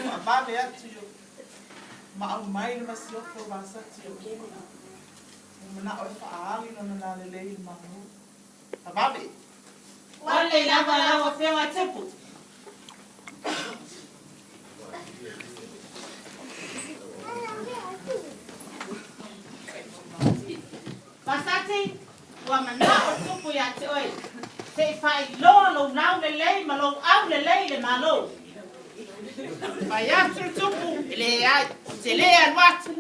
Faavave atu i o maau mai le masiofo o Vasati o ua manao e faaali lona lalelei i le Malo. Faavave. Ua lelei lava lau Afioga Tupu. Vasati, ua manao le Tupu ia te oe, se i faailoa lou laulelei ma lou aulelei i le Malo. Fai atu le Tupu, e leai, ou te lē alu atu.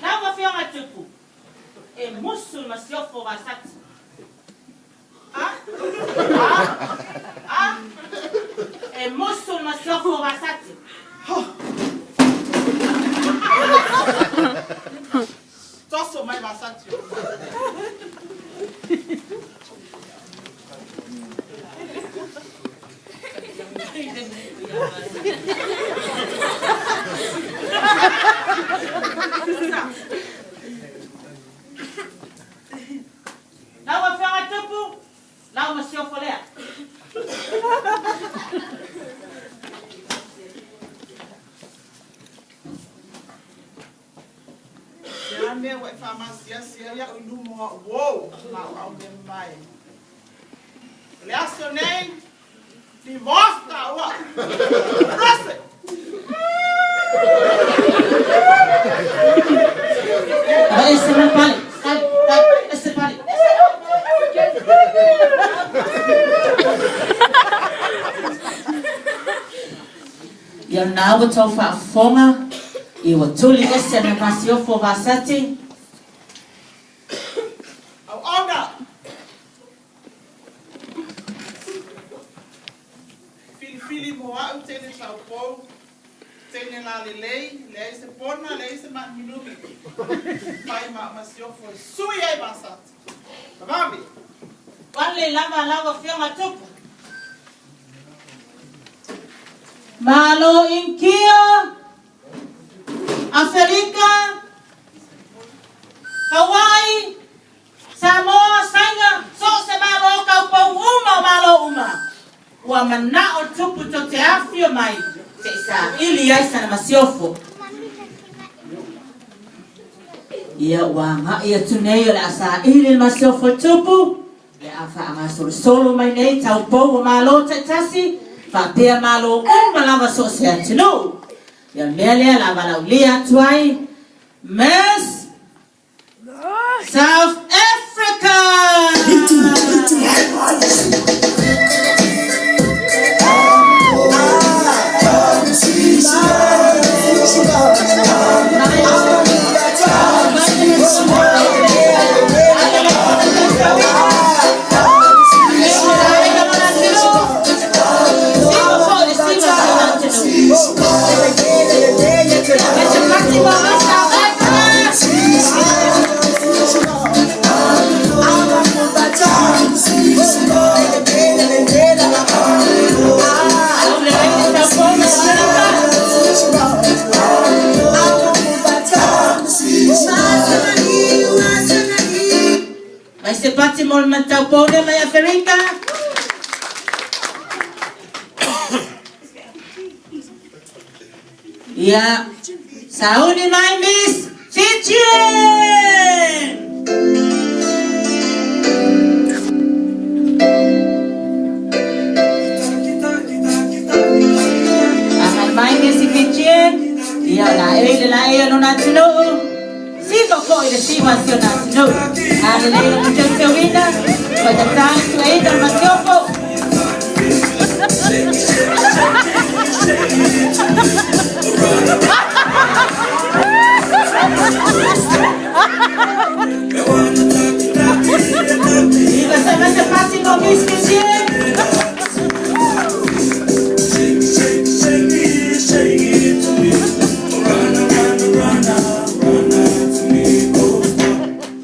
Lau Afioga Tupu, e musu le masiofo o Vasati. A? A? A? E musu le masiofo o Vasati. Toso mai Vasati. Lau Afioga Tupu, lau masiofo lea. Se a mea ua e faamasiasi ai au i luma o au uō ma au au mea mamae. O le aso nei, divorce taua. Rose! Ese mai pale, tali, tali, ese pale. Ia na ua tau faafofoga, ia ua tuli ese le masiofo o Vasati. Auauna! Filifili mo au teine taupou, teine lalelei, leai se pona, leai se maanuminumi. Fai ma au masiofo e sui ai Vasati. Vavave! Ua lelei lava lau Afioga Tupu. Malo Inikia, Aferika, Hawaii, Samoa, Saina, so o se Malo taupou uma o Malo uma. Ua manao le Tupu tou te afifio mai se i saili ai sana masiofo. Ia ua agai atu nei o le a saili le masiofo i le Tupu, le a faagasolosolo mai nei taupou o Malo taitasi faapea Malo uma lava so o se atunuu. Ia o le mea lea o le a valaaulia atu ai Miss South Africa! Mai se pati mo le mataupou lea mai Aferika. Ia, sauni mai Miss Fijian! Agai mai Miss Fijian, ia o laei le laei o lona atunuu. Siva foi le siva a si ona atunuu. A lelei le teuteuina, faigata le sueina o le masiofo. Siva sa mai se pati mo Miss Fijian.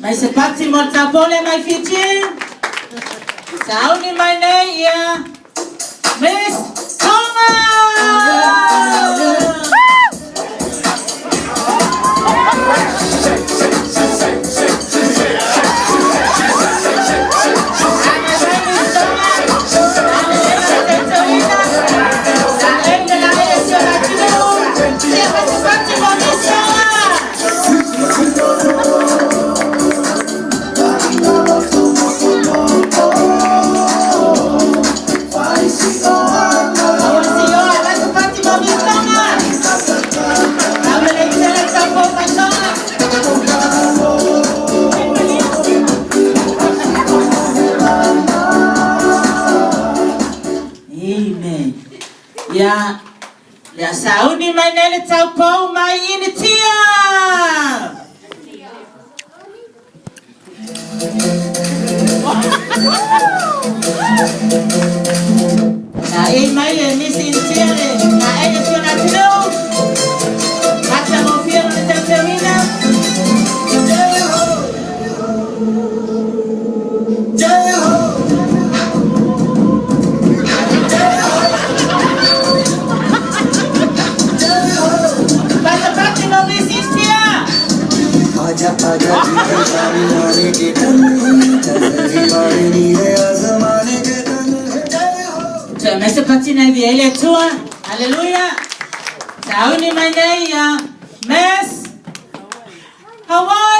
Mai se pati mo le taupou lea mai Fiji. Sauni mai nei ia Miss Tonga! Ia le sauni mai nei le taupou mai Initia. Na e mai e Misi Initia le na e le fiona tino. Mata mo fiona le tautauina. Pasapati mo Miss India. आजा आजा जी के आजमाने के तन So mese pati na vi ele tua. Hallelujah. Sauni mai nei ia Miss Hawaii.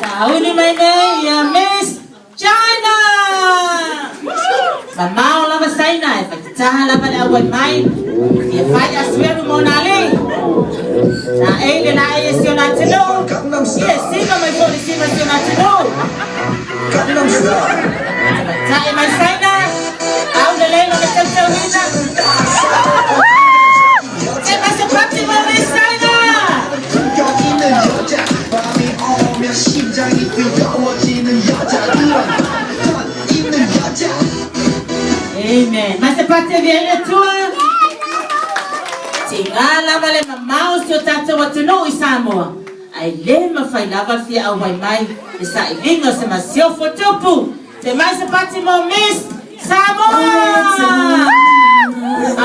Sauni mai nei ia Miss China. Mamao lava saina e whakitaha lava le auai mai. Ia whai asweru mona le. Sa e le la e si ona tino. Ia sima mai fo le sima si ona tino. Gangnam Style. Ta e mai saina. Au le le le tau tau hina. E mai se pati mo Miss Saina. 품격 있는 여자 밤이 오면 심장이 뜨거워지는 여자 그런 던 있는 여자. Amen. Mas se pati via le tua. Tinga lava le mamao si o tātou atunuu i Samoa. Ai le mawhai lava fia au wai mai le sa i linga se masiofo tupu. Te mai se pati mo Miss Samoa.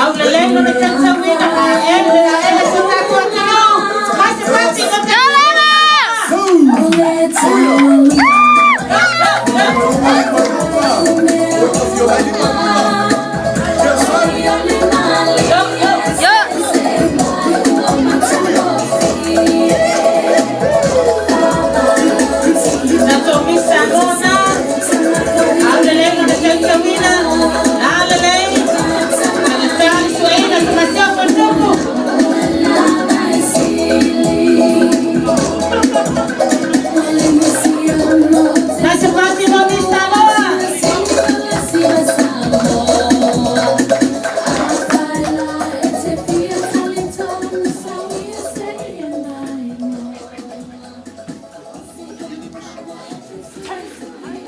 Au le lengo le tautauina a ele la ele si o tātou atunuu. Mai se pati mo te Tatou Miss Samoa. Au le lengo le tautauina. A le lei. Le tali sueina se masiofo tupu. Mai se pati mo Miss Samoa.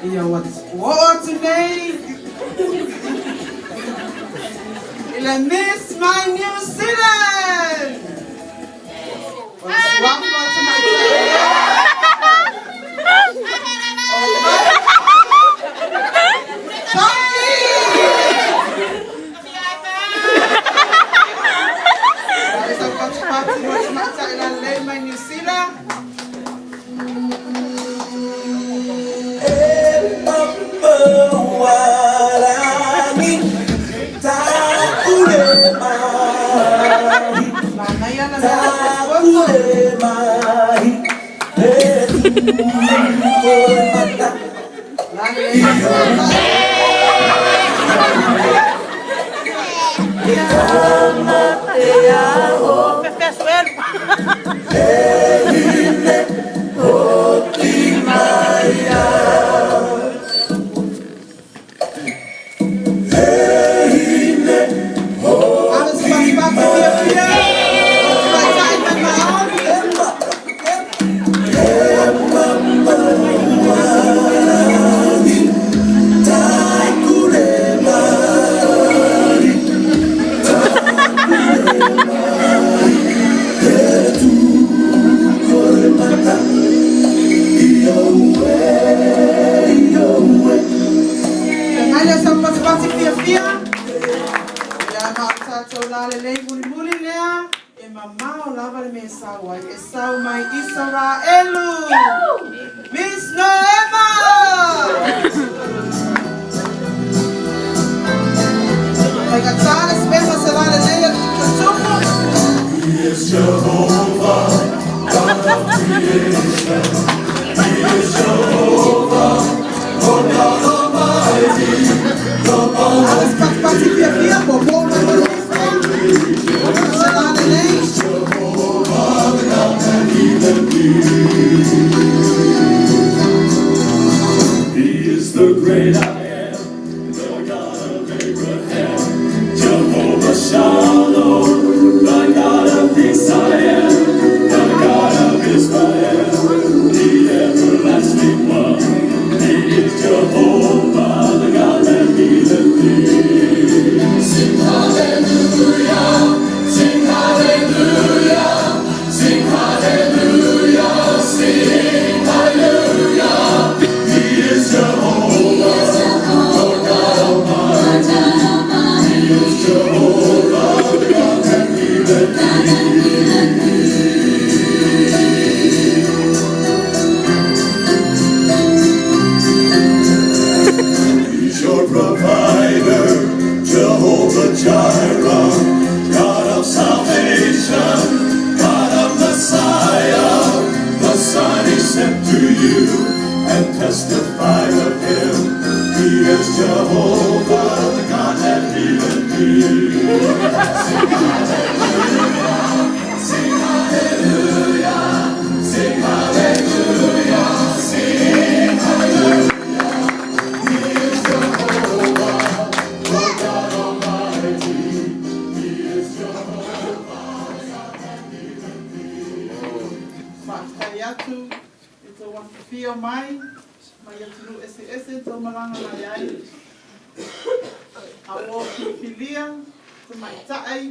Ia what today? Ila Miss my New Zealand. My New Zealand. E mamao lava le mea e sau ai, e sau mai Isaraelu. Miss Noema! Faigata le spesa se la lelei a tupu. He is Jehovah, God of creation. He is Jehovah, Lord God Almighty. The Ala se patipati fiafia, popo mai ma le se la lelei. Jehovah, the God that healeth thee. He is the great I am, the God of Abraham, Jehovah Shalom, the God of peace I am, the God of Israel, the everlasting one. He is Jehovah, the God that healeth thee. Sing hallelujah, sing hallelujah, sing hallelujah, sing hallelujah. He is Jehovah, Lord God Almighty. He is Jehovah, the God that healeth thee. He's your provider, Jehovah Jireh, God of salvation, God of Messiah, the Son He sent to you and testified of Him. He is Jehovah, the God that healeth thee. Sing hallelujah, sing hallelujah, sing hallelujah, sing hallelujah. He is Jehovah, Lord God Almighty. He is Jehovah, God that healeth thee. Faafetai atu i tou afifio mai mai atunuu eseese tou malaga mai ai. A uo filifilia tamaitai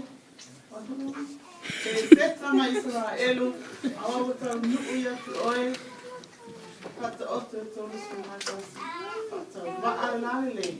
Peseta ma Isaraelu aua ua taunuu ia te oe faataoto e 31 faatauvaa le lalelei.